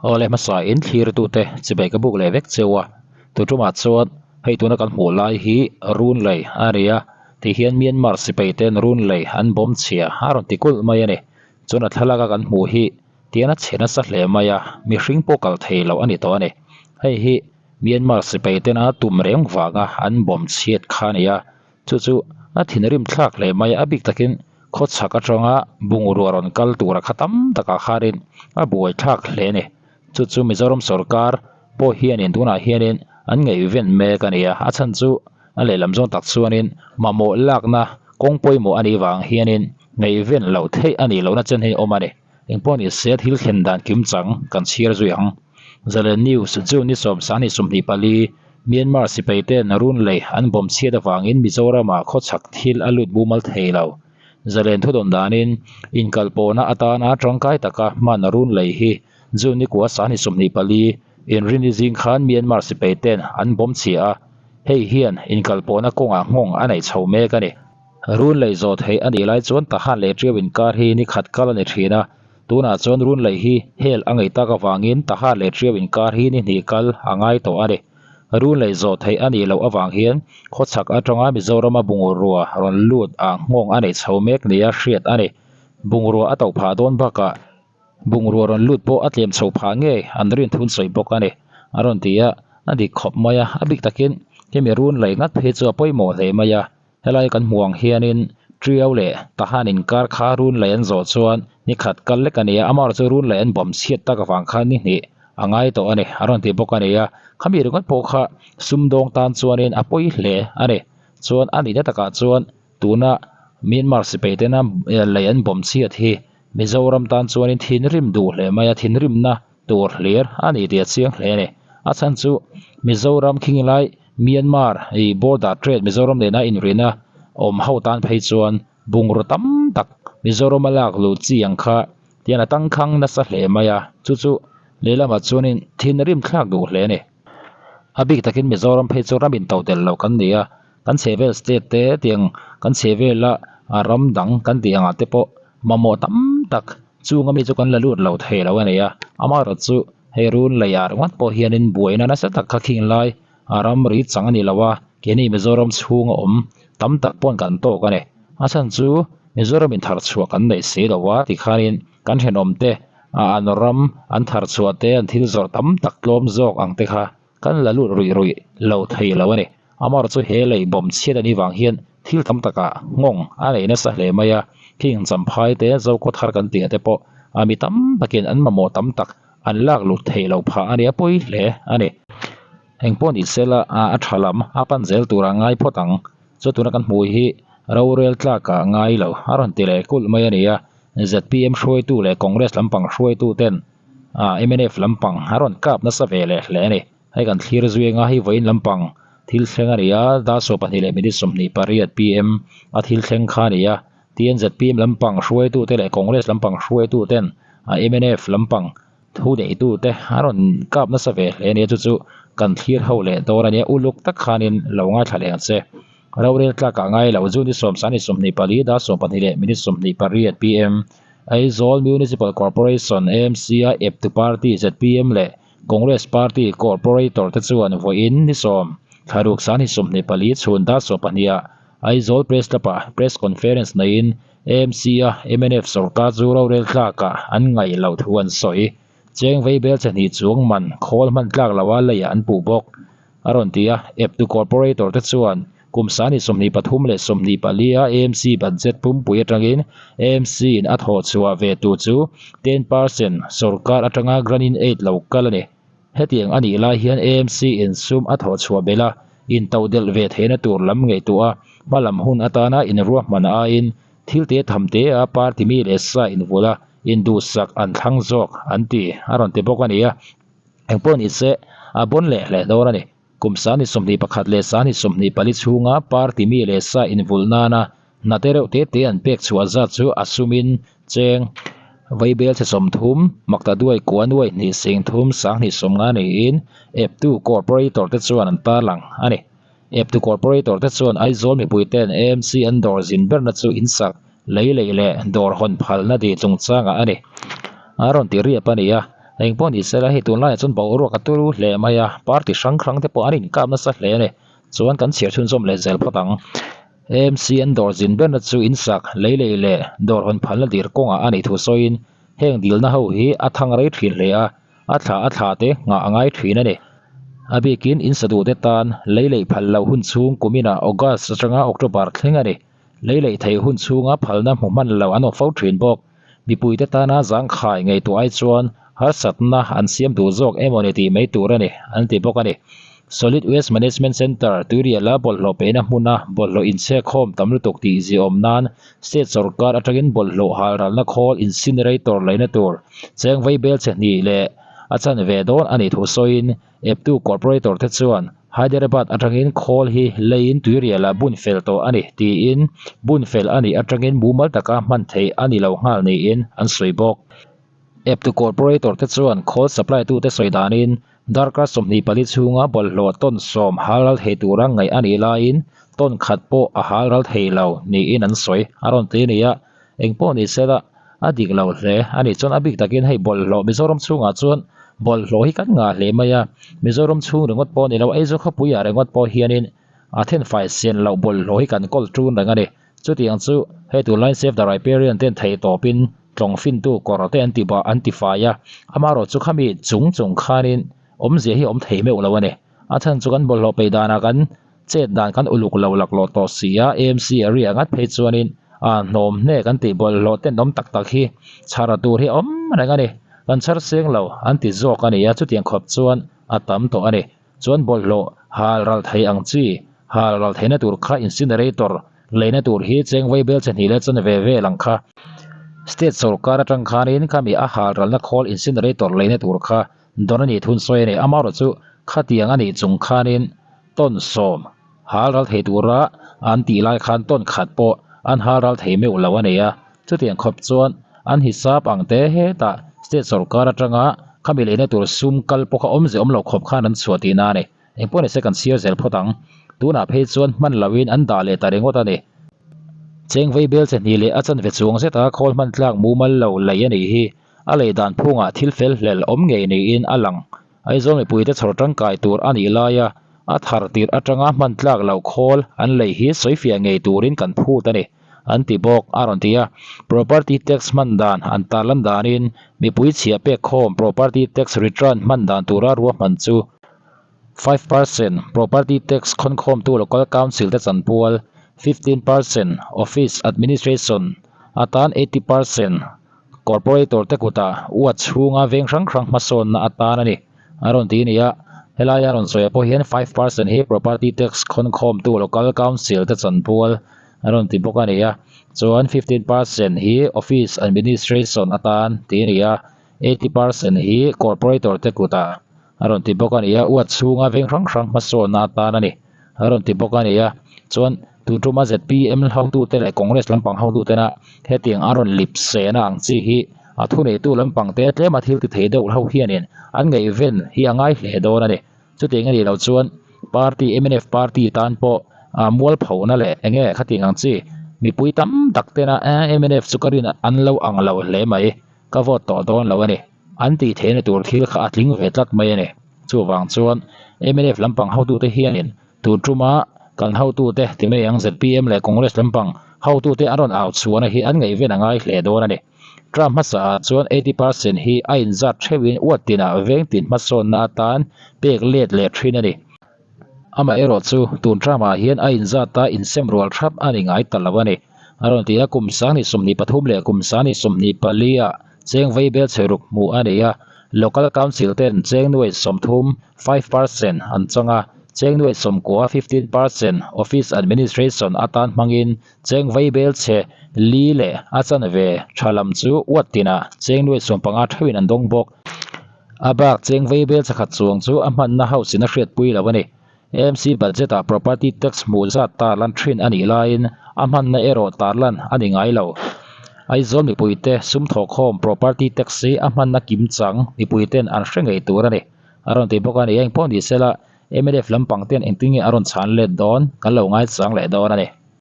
Aw le hmasa in thlir tute chibai ka buk leh vek cheu a, tu tumah chuan hei tuna kan hmuh lai hi run lei a ni a, ti hian Myanmar sipai ten run lei an bawm chhia a rawn ti kulh mai a ni. Chuan a thlalak a kan hmuh hi tian a chhe nasa hle mai a, mihring pawh kal thei loh a ni tawh a ni. Hei hi Myanmar sipai tena tum reng vanga an bawm chhiat kha a ni a, Chu chu a thinrim thlak hle mai a, a bik takin khawchhak atanga bungrua rawn kal tura kha tam takah khanin a buai thlak hle a ni. Chu chu Mizoram sorkar pawh hianin tunah hianin an ngaihven mek a ni a, a chhan chu a lehlam zawng tak chuanin mamawh lakna kawng pawimawh a nih vang hianin ngaihven loh theih a nih lohna chen hi a awm a ni. Engpawh ni se thil thlen dan kimchang kan chhiar zui ang. Zalen News, June ni 10 24, Myanmar sipai ten run lei an bawm chhiat avangin Mizoram-ah khawchhak thil a lut mumal thei lo. Zalen thudawn danin inkalpawhna atana tangkai taka hman run lei hi June ni kua 24, inrini zing khan Myanmar sipai ten an bawm chhia a, hei hian inkalpawhna kawngah nghawng a neih chho mek a ni. Run lei zawh theih a nih lai chuan Tahan leh Ṭiau inkar hi ni khat kal a ni ṭhin a, tunah chuan run lei hi hel a ngei tak avangin Tahan leh Ṭiau inkar hi ni hnih kal a ngai tawh a ni. Run lei zawh theih a nih loh avang hian khawchhak aṭanga Mizorama bungrua rawn lut ah nghawng a nei chho mek nia hriat a ni. Bungrua a to phah dawn bakah bungrua rawn lut pawh a tlem chho phah ngei an rin thun sawi bawk a ni. A rawn ti a, a dik khawp mai a, a bik takin hemi run lei ngat phei chu a pawimawh hle mai a. Helai kan hmuh ang hianin Triau leh Tahan inkar kha run lei an zawh chuan ni khat kal lek a ni a, amaherawhchu chu run lei an bawm chhiat tak avang khan ni hnih a ngai tawh a ni, a rawn ti bawk a ni a. Khami ringawt pawh kha sumdawng tan chuanin a pawi hle a ni. Chuan a nihna takah chuan tuna Myanmar sipai tena lei an bawm chhiat hi Mizoram tan chuanin thinrim duh hle mai a, thinrimna tur hlir a ni tih a chiang hle a ni. A chhan chu Mizoram khingilai Myanmar i border trade Mizoram nena inrina awm ho tan phei chuan bungraw tam tak Mizoram a lak luh chi ang kha tian a tangkhang nasa hle mai a, chu chu lehlamah chuanin thinrim thlak duh hle a ni. A bik takin Mizoram phei chu ram into tel lo kan ni a, kan chhehvel state te tiang kan chhehvela ram dang kan tih angah te pawh mamawh tam tak chunga mi chu kan la lut lo thei lo a ni a, amaherawhchu chu hei run leiah ringawt pawh hianin buaina nasa tak kha khing lai a ramri chang a ni lo a, keini Mizoram chhunga awm tam tak pawn kan tawk a ni. A chhan chu Mizoram in thar chhuah kan neih si lo a tikhanin kan thenawm te an ram an thar chhuah te an thil zawrh tam tak tlawm zawk ang te kha kan la lut ruih ruih lo thei lo a ni. Amaherawhchu chu he lei bawm chhiat a nih vang hian thil tam takah nghawng a nei nasa hle mai a, khing champhai te Zokhaw thar kan tih ah te pawh a mi tam takin an mamawh tam tak an lak lut theih loh phah a nia pawi hle a ni. Engpawh ni sela a tha lam a pan zel tur a ngai phawt ang. Chu tuna kan hmuh hi rorel tlak ah ngai lo a rawn ti leh kulh mai a ni a, zpm hruaitu leh Congress lampang hruaitu ten mnf lampang a rawn kap nasa ve leh hle a ni. Hei kan thlir zui anga hei vawiin lampang thil thleng a ni a, dar 12 leh minute 28 pm a thil thleng kha a ni a. TNZPM lampang hruaitute leh Congress lampang hruaituten a mnf lampang thu neitute a rawn kap nasa ve hle a nia chu chu kan thlir ho leh dawn a nia uluk tak khanin lo ngaithla leh ang che. Rorel tlakah ngai lo June ni 24 dar 12 leh minute 28 pm Aizawl Municipal Corporation AMC a eptu party zpm leh Congress party corporator te chuan vawiin ni 10 thlaruk 24 chhun dar 12 ah Aizawl Press Club-ah Press Conference neiin AMC-a mnf sorkar chu rorel tlakah an ngaih loh thu an sawi. Cheng vei bel che hnih chuang man khawl hman tlak loha leiah an puh bawk, a rawn ti a. Eptu Corporator te chuan kum 23 leh 24-a AMC budget pumpui atangin AMC-in a thawh chhuah ve tur chu 10% sorkar atanga grant-in-aid lo kal a ni. Hetiang a nih lai hian AMC in sum a thawh chhuah belh a, intodelh ve theihna tur lam ngaihtuah a, hmalam hun atana inruahman aiin thil te tham te a party mi leh sa invulh a, induhsak an thlang zawk an ti a rawn ti bawk a ni a. Engpawh ni se, a bawn leh hle dawn a ni. Kum 21 leh 24 chhunga party mi leh sa invulh nana hna te reuh te te an pek chhuah zat chu a sumin cheng vaibel chhe 30, makta duai kua nuai hnih sing thum 20 sawmnga niin eptu corporator te chuan an tarlang a ni. Eptu corporator te chuan Aizawl mipui ten AMC an dawr zin berna chu insak lei lei leh dawr hawn phalna dih chungchangah a ni. A rawn ti riap a ni a. Engpawh ni sela hei tunlaiah chuan boruak a turu hle mai a, party hrang hrang te pawh an inkap nasa hle a ni. Chuan kan chhiar chhunzawm leh zel phawt ang. AMC an dawr zin berna chu insak, lei lei leh dawr hawn phalna dir kawngah a nih thu sawiin heng dilna ho hi a thang rei thin hle a, a thla a thla te nghah a ngai thin a ni. A bikin in sa duhte tan lei leih phal loh hun chhung kuminah August atanga October thleng a ni. Lei leih theih hun chhunga phalna hmu hman lo an awm fo thin bawk. Mipuite tana zangkhai ngaihtuah ai chuan harsatna an siam duh zawk emaw ni tih mai tur a ni, an ti bawk a ni. Solid Waste Management Centre, Tuiriala bawlhhlawh peihna hmuna bawlhhlawh inchhekkhawm tam lutuk tih ziaawm nan State sorkar atangin bawlhhlawh halralna khawl incinerator leina tur cheng vaibel che hnih leh a chan ve dawn a nih thu sawiin eptu corporator te chuan Hyderabad atangin khawl hi leiin tuirialah bun fel tawh a ni tiin bun fel a nih atangin mumal taka hman theih a ni lo nghal niin an sawi bawk. Eptu corporator te chuan khawl supply tute sawi danin darkar 24 chhunga bawlhhlawh tawn sawm halral thei tura ngaih a nih laiin tawn khat pawh a halral thei lo niin an sawi a rawn ti a ni a, engpawh ni sela a dik lo hle a nih chuan a bik takin hei bawlhhlawh Mizoram chhungah chuan bawlhhlawh hi kan ngah hle mai a, Mizoram chhung ringawt pawh a ni lo Aizawl khawpuiah ringawt pawh hianin a thenfai sian loh bawlhhlawh hi kan kawl ṭun reng a ni. Chutiang chu hei tunlai Save the Riparian ten theih tawpin tlawng fintu kawr te an ti bah an ti fai a, amaherawh chu khami chung chung khanin awmzia hi a awm thei meuh lo a ni. A chhan chu kan bawlhhlawh peih danah kan chet dan kan uluk lo laklawh tawh si a, AMC area ngat phei chuanin a hnawm hne kan tih bawlhhlawh ten awm tak tak hi chhar tur hi a awm reng a ni. Kan chhar seng lo an ti zawk a ni a, chutiang khawp chuan a tam tawh a ni. Chuan bawlhhlawh hal ral thei ang chi, hal ral theihna tur kha incinerator leina tur hi cheng vaibel che hnih leh chan ve vel ang kha. State sorkar atang khanin khami a hal ralna khawl incinerator leina tur kha dawn a nih thun sawi a ni. Amaherawhchu chu khatiang a nih chung khanin tawn sawm hal ral thei tura an tih lai khan tawn khat pawh an hal ral thei meuh lo a ni a. Chutiang khawp chuan an hisap ang te hetah state sorkar atanga khami leina tur sum kal pawh kha awmze awm lo khawp khan an chhuah tihna a ni. Engpawh nise kan chhiar zel phawt ang. Tunah phei chuan hman loin an dah leh ta ringawt a ni. Cheng vei bel che hnih leh a chanve chuang zeta khawl hman tlak mumal lo lei a nih hi. A lei dan phungah thil fel hlel awm ngei niin a lang. Aizawl mipuite chhawr tangkai tur a nih laia a thar tirh atanga hman tlak loh khawl an lei hi sawifiah ngei turin kan phut a ni. An ti bawk, a rawn ti a. Property tax hman dan an tarlan danin mipui chhiah pek khawm property tax return hman dan tura ruahman chu 5% property tax khawnkhawmtu local council te chanpual, 15% office administration atan 80% corporator te kutah uat chhunga veng hrang hrang hmasawnna atan a ni, a rawn ti a ni a. Helaia rawn sawiah pawh hian 5% hi property tax khawnkhawmtu local council te chanpual a rawn ti bawk a ni a. Chuan 15% hi office administration atan tih a ni a, 80% hi corporator te kutah a rawn ti bawk a ni a, uat chhunga veng hrang hrang hmasawnna atan a ni a rawn ti bawk a ni a. Chuan tun tuma zpm hotute leh Congress lampang hotutena hetiang a rawn lip sehna ang chi hi a thuneitu lampang te tlema thil ti thei deuh ho hianin an ngaihven hi a ngai hle dawn a ni. Chutiang a nih loh chuan party mnf party tan pawh ah mualphona leh eng nge khatiang ang chi mipui tam tak tena mnf chu ka rin an lo ang lo hle mai ka vote tawh dawn lo a ni. An tih theihna tur thil kha a tling ve tlat mai a ni. Chuvang chuan mnf lampang hotute hianin tun tuma kan hotute ti mai ang zpm leh Congress lampang hotute an rawn au chhuahna hi an ngaihven a ngai hle dawn a ni. Term hmasaah chuan 80% hi a inzat theuhin uat tinah veng tin hmasawnna atan pek let leh thin a ni. Amaherawh chu tun term-ah hian a inzata insem rual thap a ni ngai ta lo a ni. A rawn ti a, kum 2023 leh kum 2024-ah cheng vaibel chhe ruk hmuh a ni a, Local Council ten cheng nuai 30, 5%, an chang a, cheng nuai 90, 15%, Office Administration atan hmangin Cheng vaibel chhe li leh a chanve tha lam chu uat tinah cheng nuai 15 theuhin an dawng bawk. A bak cheng vaibel chakhat chuang chu a hmanna house in a hriatpui lo a ni. AMC budget ah property tax hmuh zat tarlan thin a nih laiin a hmanna erawh tarlan a ni ngai lo. Aizawl mipuite sum thawhkhawm property tax hi a hmanna kim chang mipuiten an hre ngei tur a ni. A rawn ti bawk a ni. Engpawh ni sela mnf lampang ten engtin nge a rawn chhan let dawn kan lo ngaichang leh dawn a ni.